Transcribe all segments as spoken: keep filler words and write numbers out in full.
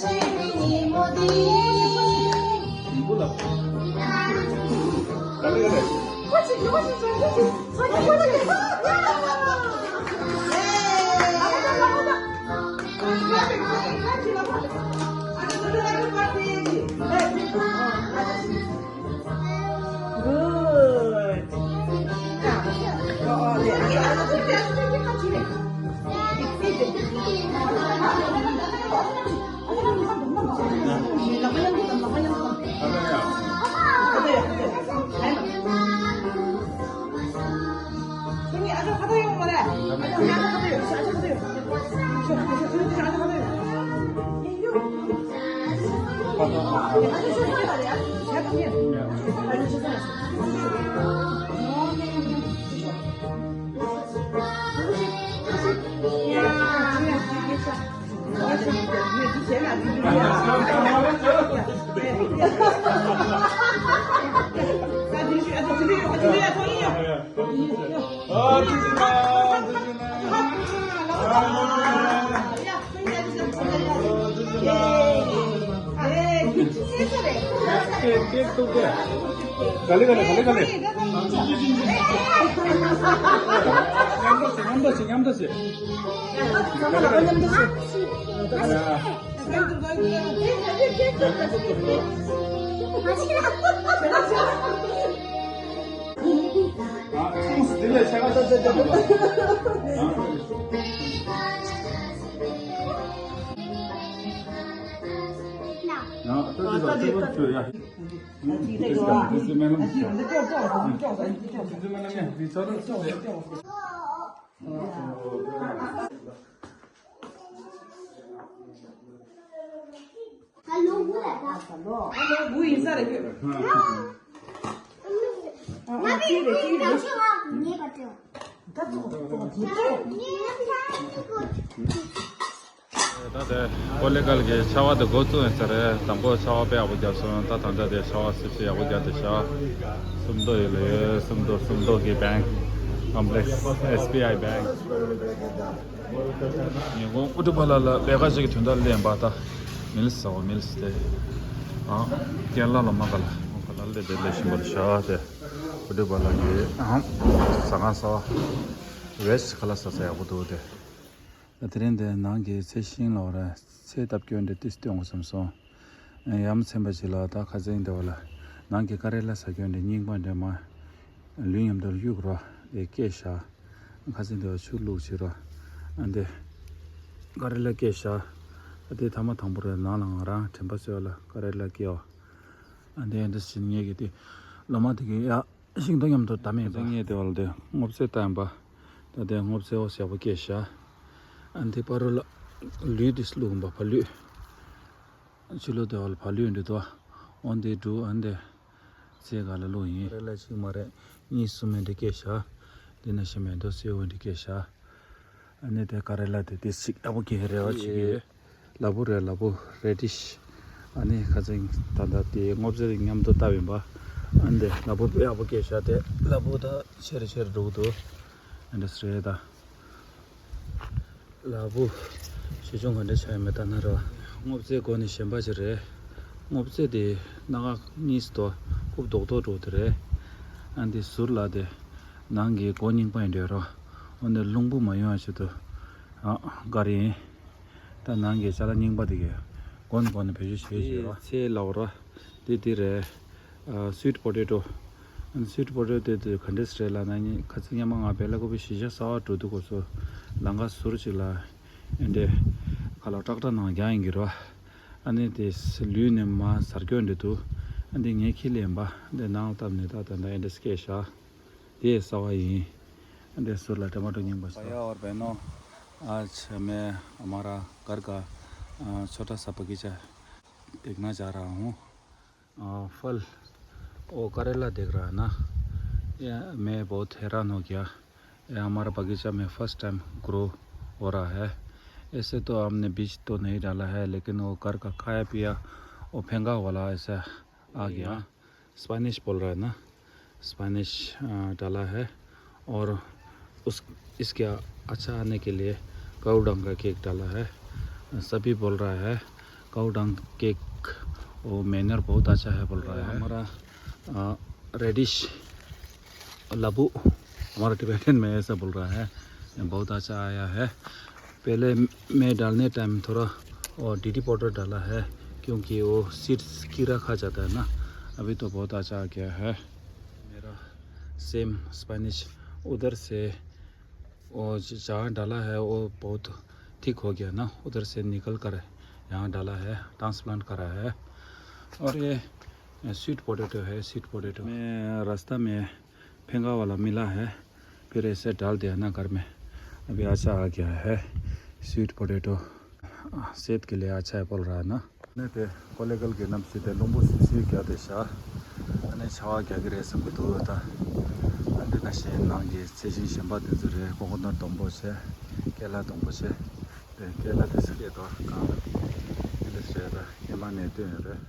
ག་ལེ་ག་ལེ་ག་ལེ་ག་ལེ། མཉམ་དུ་བྱེད། མཉམ་དུ་བྱེད། མཉམ་དུ་བྱེད། ད་དེ་ཀོ་ལེ་གལ་གྱི་ཆར་པ་དེ་འགོ་བཙུགས་ཡིན་ས་རེད། དང་པོ་ཆར་པ་དཔེ་ཡག་པོ་བརྒྱབ་སོང་། ད་ད་ལྟ་དེ་ཆར་པ་སིབ་སིབ་ཡག་པོ་བརྒྱབ་དེ་ཤག་སུམ་མདོ་ཡོད་ལ་ཡོད། སུམ་མདོ་སུམ་མདོ་གི་bank complex S B I bank། ཉིན་གུང་ཨུ་ཏུ་བ་ལ་ལ་ལས་ཀ་ཞིག་གི་དོན་དག་ལེན་པ་ད་མིལ་ཟ་བ་མིལ་སྟེ། ཨ་རྒན་ལགས་ལ་མ་ག་ལ་མ་ག་ལ་ལས་དེ་ལས་བཞིན་པ་ལ་ཤག་དེ་ཨུ་ཏུ་བ་ལ་གི་ཨ་ཟ་ཁང་ཟ་བ་ཝེས་ཁ་ལག་ཟ་ས་ཡག་པོ་འདུག་དེ། དེ་རིང་འདི་ནང་གི་ཚེ་ཤིང་ལ་བར་ཚེ་བཏབ་སྐྱོན་འདི་ཏིས་སྟོན་དགོས་བསམ་སོང་། ཡ་མཚན་པ་ཞིག་ལ་ད་ཁ་སང་འདི་བ་ལ་ནང་གི་ཀ་རེ་ལ་ཟ་སྐྱོན་འདི་རྙིང་པ་འདྲ་མ། ལུས་མཉམ་དུ་གཡུག་རོ་དེ་སྐྱེས་ཤག་ཁ་སང་འདི་བ་ཆུ་བླུགས་བྱེད་རོ། ཨ་འདི་ཀ་རེ་ལ་སྐྱེས་ཤག་ཨ་དེ་ཐ་མ་དང་པོ་རེད། ནང་ལ་ང་རང་དྲན་པ་གསོས་ལ་ཀ་རེ་ལ་སྐྱེས་བ། ཨ་འདི་འདི་ཟིན་ངེས་ཀྱི་དེ་ལོ་མ་དེ་གི་ཡ། ཤིང་སྡོང་མཉམ་དུ་བསྡམས་ཡོད་པ། ངས་དེ་བ་ལ་དེ་སྔོ་ཚལ་བཏབ་ཡིན་པ། ད་དེ་སྔོ་ཚལ་འོ་ཟེར་བ་སྐྱེས་ཤག་ཨ་འདི་པ་རུ་ལ་ལུད་དེ་བླུགས་ཡིན་པ། བ་ལུད། ཕྱི་ལོ་དེ་བ་ལ་བ་ལུད་འདི་དོ། འོ་འདི་འབྲུ་ཨ་འདི་ཚལ་ག་ལ་བླུགས་ཡིན། རེ་ལ་གཅིག་མ་རེད། གཉིས་གསུམ་མེ་འདི་སྐྱེས་ཤག་འདི་ན་ཤི་མེ་འདོ་སེ་འོ་འདི་སྐྱེས་ཤག་ཨ་ནི་དེ་ཀ་རེ་ལ་དེ་དེ་ཞིག་ཨ་བོ་ཀེ་རེ་བ་ཅིག་ཡོད། ལ་ཕུག་རེད། ལ་ཕུག་རེ་ཌིཤ། ཨ་ནི་ཁ་ཚིང་ད་ལྟ་དེ་སྔོ་ཚལ་མཉམ་དུ་བཏབ་ཡིན་པ། ཨ་ནི་དེ་ལ་ཕུག་དཔེ་ཡག་པོ་སྐྱེས་ཤག་དེ་ལ་ཕུག་ད་ཆེར་ཆེར་འགྲོ་གི་འདུག་ཨ་འདྲ་རེད་ད། ལ་ཕུག་ཆེ་ཆུང་ག་འདྲ་ཆགས་ཡོད་མེད་ལྟ་ན་ར། སྔོ་ཚལ་སྒོ་ནས་གཞན་པ་ཞིག་རེད། སྔོ་ཚལ་དེ་སྣ་ཁ་གཉིས་སུ་དོ་ཁུག་རྡོག་རྡོག་འགྲོ་དེ་རེད། ཨ་འདི་ཟུར་ལ་དེ་ནང་གི་སྒོ་རྙིང་པ་ཡིན་འདྲ་རོ། འོ་འདི་རླུང་བུ་མ་ཡོང་བ་ཆེད་དུ་ཨ་ག་རེ་ཡིན། ད་ནང་གི་ཅ་ལག་རྙིང་པ་དེ་གའི་གོན་གོན་ནས་བེད་སྤྱོད་བྱེད་བྱེད་རོ། ཚེ་ལའོ་ར། དེ་དེ་རེད། ཨ་སིུཊ་པོ་ཏེ་ཏོ། སིུཊ་པོ་ཏེ་ཏོ་དེ་དེ་ག་འདྲས་རེད་ལབ་ན། ཁ་ཚིག་སྔོན་མ་ང་བལ་ལ་ཀོ་པི་གཞིས་ཆགས་གསར་པ་འགྲོ་དུས་སྐབས་སུ་ལམ་ཁ་ཟུར་ཅིག་ལ་ཨེ་འདྲས་ཁ་ལག་ཀྲག་ཀྲ་ནང་རྒྱག་ཡིན་གྱི་རོ། ཨ་ནི་དེ་ལུས་ནས་མ་ཟ་སྐྱོན་འདྲ་འདུག་ཨ་འདི་ངས་ཁྱི་ལེན་པ་འདི་ནང་བཏབ་ནས་ད་ད་ད་ཨེ་འདྲས་སྐྱེས་ཤག་དེ་གསར་པ་ཡིན། འདི་ཟུར་ལ་ཊ་མ་ཊོ་རྙིང་པ་ཞིག་འདུག भैया और बहनों, आज मैं हमारा घर का, अ, छोटा सा बगीचा देखना जा रहा हूँ। अ, फल, वो करेला देख रहा है ना, ये मैं बहुत हैरान हो गया। ये हमारा बगीचा में फर्स्ट टाइम ग्रो हो रहा है। ऐसे तो हमने बीज तो नहीं डाला है, लेकिन वो घर का खाया पिया, वो फेंका वाला ऐसा आ गया। स्पेनिश बोल रहा है ना, स्पेनिश, अ, डाला है। और उस, इसके अच्छा आने के लिए काऊ डंग का केक डाला है। सभी बोल रहा है, काऊ डंग केक, वो मैनर बहुत अच्छा है बोल रहा है। हमारा रेडिश लबू, हमारा टिबेटन में ऐसा बोल रहा है, बहुत अच्छा आया है। पहले मैं डालने टाइम थोड़ा वो डीडी पाउडर डाला है, क्योंकि वो सीड्स कीड़ा खा जाता है ना। अभी तो बहुत अच्छा आ गया है। मेरा सेम स्पेनिश उधर से वो ज- जहाँ डाला है वो बहुत थिक हो गया ना, उधर से निकल कर यहाँ डाला है, ट्रांसप्लांट करा है। और ये स्वीट पोटैटो है, स्वीट पोटैटो। मैं रास्ता में फेंगा वाला मिला है, फिर ऐसे डाल दिया ना घर में। अभी अच्छा आ गया है स्वीट पोटैटो, सेहत के लिए अच्छा है बोल रहा है ना। ནས་དེ་ཀོ་ལེ་གལ་གྱི་གནམ་གཤིས་དེ་རླུང་པོ་སིལ་སིལ་རྒྱག་དེ་ཤག་ཨ་ནི་ཆར་པ་རྒྱག་གི་རེད་བསམ་གྱི་འདུག་ད་ཨ་འདི་ནང་བཞིན་ནང་གི་ཚལ་ཞིང་གཞན་པ་དེ་ཚོ་རེད། ཀོ་ཀོ་ནཊ་སྡོང་པོ་བྱས། ཀེ་ལ་སྡོང་པོ་བྱས། དེ་ཀེ་ལ་དེ་སྐད་དོ་གང་ཨིན་ལིཤ་རེད། ད་ཉི་མ་ནས་སྟོན་རེད།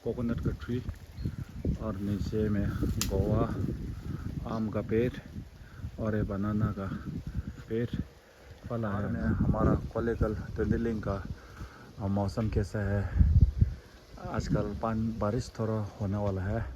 कोकोनट का ट्री और नीचे में गोवा आम का पेड़ और ये बनाना का पेड़। फल आया है। हमारा कोलेगल डंडीलिंग का मौसम कैसा है? आजकल पान बारिश थोड़ा होने वाला है।